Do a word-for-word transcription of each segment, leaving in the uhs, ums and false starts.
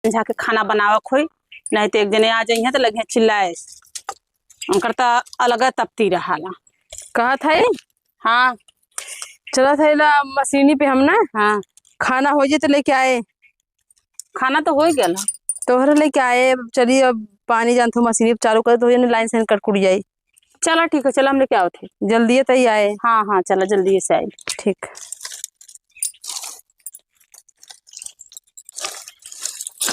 समझा के खाना बनावक होई, नहीं तो एक जने आ जाइए तो लगिए चिल्लाए। उनकर तो अलग तपती रहाला। कहत है, हाँ। चलत है ला मशीनी पे हम ना। हाँ। खाना हो जाए तो लेके आए। खाना तो हो ही गया। तोहरे लेके आए, अब चली, अब पानी जानत हो, मशीनी चालू करे तो हो जाए, लाइन से कट कुट जाई। चला ठीक है, चला हम लेके आवत है। जल्दी तई आए। हाँ, हाँ, चला जल्दी से आए। ठीक।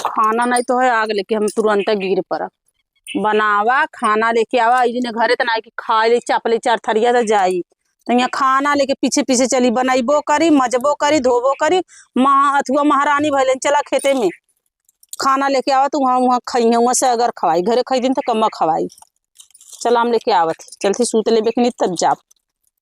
खाना नहीं तो है, आग लेके हम तुरंत गिर पड़ा। बनावा, खाना लेके आवा, ई ने घरे त ना कि खाए ले, चाप ले चार थरिया त जाई। त यहाँ खाना लेके पीछे पीछे चली, बनइबो करी, मजबो करी, धोबो करी। महा-, अथुआ महारानी भइलेन, चला खेते में। खाना लेके आवा, तू वहाँ, वहाँ खइहे, वहाँ से अगर खवाई, घरे खई दिन त कम खवाई। चला हम लेके आवत ही, चलती सूत लेबे के नहीं तब जाब।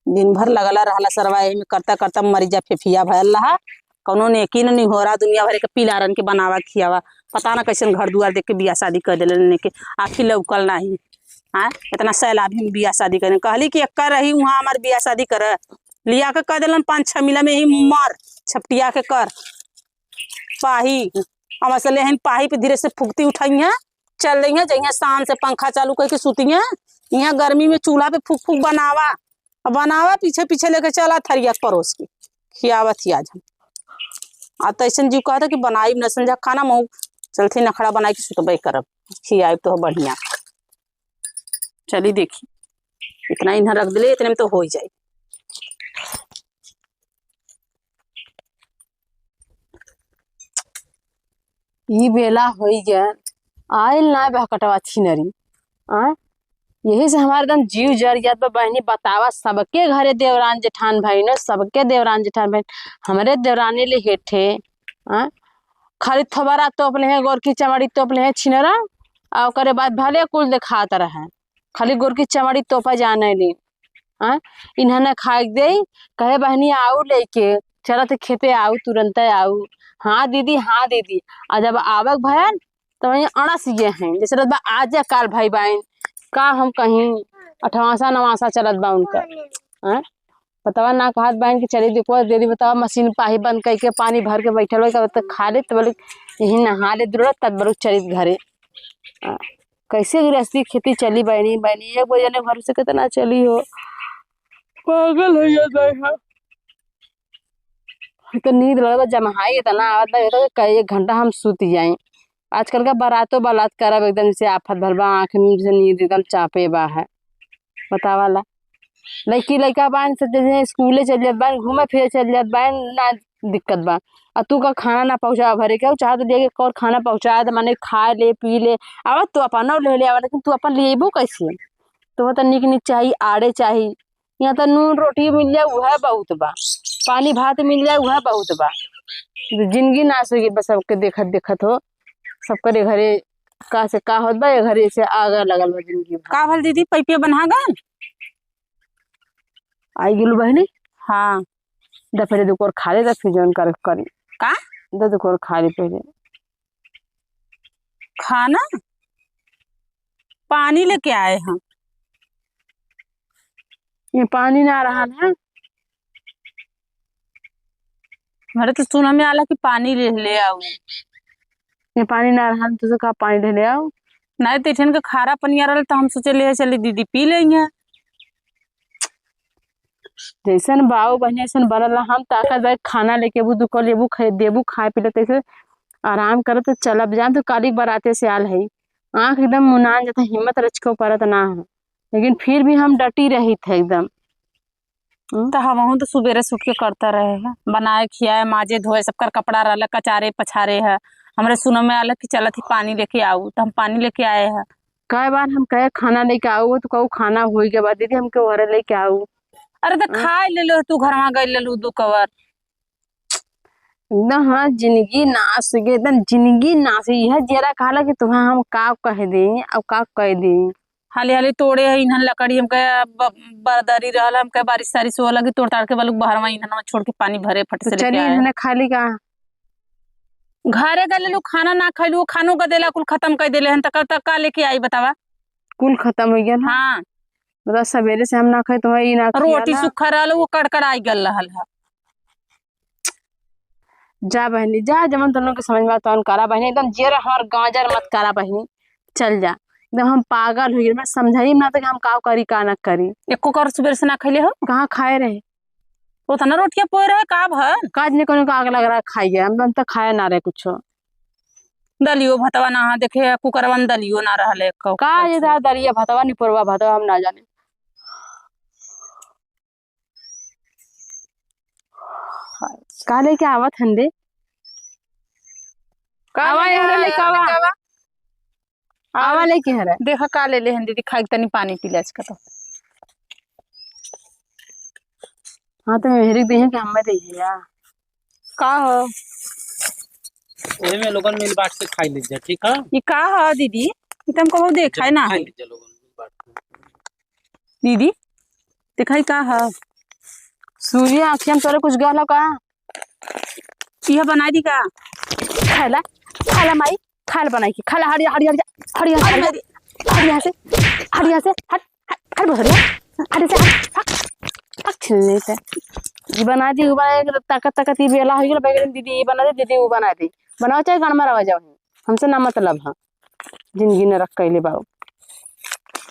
दिन भर लगला रहला सरवा, एही में करता करता मरी जा, फेफिया भयल रहा। कौनो नेकी न निहोरा, दुनिया भरे के पिलारन के बनावा खियावा। पता ना कैसन घर दुआर देख के बियाह शादी कर देलन ने के, आँखी लौकल नाही। हाँ, इतना सैलाब ही बियाह शादी करे। कहली कि एक्का रही वहाँ हमार बियाह शादी कर, लिया के कह देलन पाँच छह मिला में ही मर, छपटिया के कर। पाही, हम ऐसे लेहन पाही पे धीरे से फुकती उठाई हैं, चल रही हैं, जइहें शान से पंखा चालू करके सूती हैं। यहाँ गर्मी में चूल्हा पे फूक फूक बनावा, अब बनावा, पीछे पीछे लेके चला थरिया के परोस के खियावत ही आज हम। आ तैसन जीव कहता कि बनाई न संझा खाना, मऊ चलती नखड़ा बनाई के सुतबे करब, खियाई तो बढ़िया। चली देखी, इतना इन्हें रख दिले, इतने में तो हो ही जाई। ई बेला होई गया, आइल ना बहकटवा छिनरी। आ, यही से हमार एकदम जीव जर जात बा बहिनी। बतावा, सबके घरे देवरान जेठान भइन, सबके देवरान जेठान भइन, हमरे देवरानी ले हेठे। आ, खाली थोबरा तोप लेहे, गोरकी चमड़ी तोप लेहे छिनरा, आ ओकरे बाद भले कुल देखात रहे, खाली गोरकी चमड़ी तोपा जाने ली। हाँ, इन्हने खाए के देई, कहे बहिनी आऊ लेके, चलत खेते आऊ, तुरंते आऊ। हाँ दीदी, हाँ दीदी। आ जब आवक भयन, तो वहीं अड़स गए हैं, जैसे लगत बा आज या काल भाई बाइन, का हम कहीं अठवासा नवासा चलत बा उनका। हाँ, पतवा ना कहत बाइन कि चली देखो दीदी, बतावा मशीन पाही बंद करके पानी भर के बैठल हो, कब तक खा ले, तो बोले यही नहा ले दुलत, तब बोले चलित घरे। हाँ, कैसे गृहस्थी खेती चली बहिनी, बहिनी एक बजे ने भरोसे कितना चली हो, पागल हो जाता है। तो नींद लगत बा, जमहाई इतना आवत बा, तो कई एक घंटा हम सूत जाई। आजकल का बारातो बालात करब एकदम से आफत भर बा, आँख में से नींद एकदम चापे बा है। बतावाला, लइकी लइका बान से जइसे स्कूले चल जात बान, घूमे फिरे चल जात बान, ना दिक्कत बा। आ तू का खाना ना पहुँचावा भरे के, चाहत दिया कि कौर खाना पहुँचा दे, माने खाए ले पी ले, आवा तू अपन ले ले आवा, लेकिन तू अपन लेबू कैसे? तो तो निक निक चाही, आड़े चाही, यहाँ त नून रोटी मिल जाए, उहे बहुत बा। पानी भात मिल जाए, उहे बहुत बा। जिंदगी नाश हो गई बस, सबके देखत देखत हो, सबकरे घरे का से का होत बा, ये घरे से आग लगल बा जिंदगी भर। का भल दीदी, पैपिया बन्हा गल? आई गेलू बहिनी? हाँ। द पहले दुकोर खा ले, त फिर जौन करे करी। का? द दुकोर खा ले पहले। खाना? पानी लेके आए हम। ये पानी ना रहल है। हमरे तो सुना में आला कि पानी ले, ले आऊ। ये पानी ना रहल, तो से का पानी ले, ले आऊ? नहीं तो इठन के खारा पनिया रहल, तो हम सोचे ले चली दीदी पी लेंगे। जैसन बाऊ बहिनी अइसन बनल रह। हम ताकत बा खाना लेके अबू, दुको लेबू, खाए, देबू खाए पी ले, तैसे आराम करत चलब जान। तो काली बराते से आल है, आँख एकदम मुनान जाता, हिम्मत रचको परत ना है, लेकिन फिर भी हम डटी रहित है एकदम। हम्म। तो हमहूँ तो सुबेरे से उठ के करता रहे हैं, बनाए, खियाए, माजे, धोए, सबकर कपड़ा रहल, कचारे, पछारे है। हमरे सुनो में आल कि चलत ही पानी लेके आऊ, तो हम पानी लेके आए हैं। कई बार हम कहे खाना लेके आऊ, तो कहू खाना होई के बाद दीदी हमके ओहरे लेके आऊ। अरे तो हाँ। खाए ले लो, तू घरवा गई ले लू दू कवर। एकदम हाँ, जिंदगी नाश हो गई, एकदम जिंदगी नाश हो गई। यह जियरा कहला कि तुम्हें हम का कह दे, अब का कह दे। हाली हाली तोड़े है इन्हन लकड़ी, हमके ब-, बरदरी रहल, हमके बारिश सारिश हो लगी, तोड़ ताड़ के बलुक बहरवा इन्हन छोड़ के पानी भरे फट तो से लेके चलिए आए। इन्हने खा ली का? घरे गए लोग खाना ना खैलू, खानो का देला कुल खत्म कर देले हन, त कब तक का लेके आई बतावा? कुल खत्म हो गया ना। हाँ। बता सवेरे से हम ना खाए तो है, ई ना रोटी खियाला। सूखा रहल, वो कड़कड़ाई गल रहल है। जा बहिनी, जा, जवन तोहन के समझ में आवे तवन करा बहिनी, एकदम जियर हमार गाजर मत करा बहिनी, चल जा। एकदम हम पागल होइ गइल, मैं समझाई ना तो कि हम का करी, का ना करी। एको कर सुबेर से ना खइले हो? कहाँ खाए रहे? ओतना रोटिया पोए रहे, का भर? काज ने कोनो का आग लग रहा खाई गया, हम तो खाए ना रहे कुछो। दलियो भतवा ना है, देखे कुकरवा में दलियो ना रहले एको। का ये था दलिया भतवा, निपोरवा भतवा, हम ना जाने। का लेके आवत हन रे? का आवा लेके यहाँ रे, आवा, लेके आवा। लेके आवा। आवा लेके हरे। देखा का ले ले हन दीदी, खाई तनी पानी पी ले आज का तो। हाँ, तो मेहरी दे हैं कि हमें दे दिया। का हो? ओही में लोगन मिल बांट के खाई लीजिए, ठीक है? ये का हो दीदी? ये तो हमको वो देखा है ना। खाई लीजिए लोगन मिल बांट के। दीदी, दिखाई का ह? सूर्या, आँखिया में तोरे कुछ गल ह का? इहे बनाई दी का? खाला, खाला माई, खाला बनाई के, खाला हरिया, हरिया, हरिया, हरिया, हरिया, हरिया से, हरिया से, हट, हट, हट, बहरिया, हट से, हट, हट, हट, छीन लेते। ई बना दी, उ बना दी, ताकत, ताकत ई बेला हो गेल, बैगन दीदी ई बना दे, दीदी उ बना दे। बनाओ चाहे गणमर आ जाओ, हमसे ना मतलब ह। जिंदगी नरक कैले बाबू।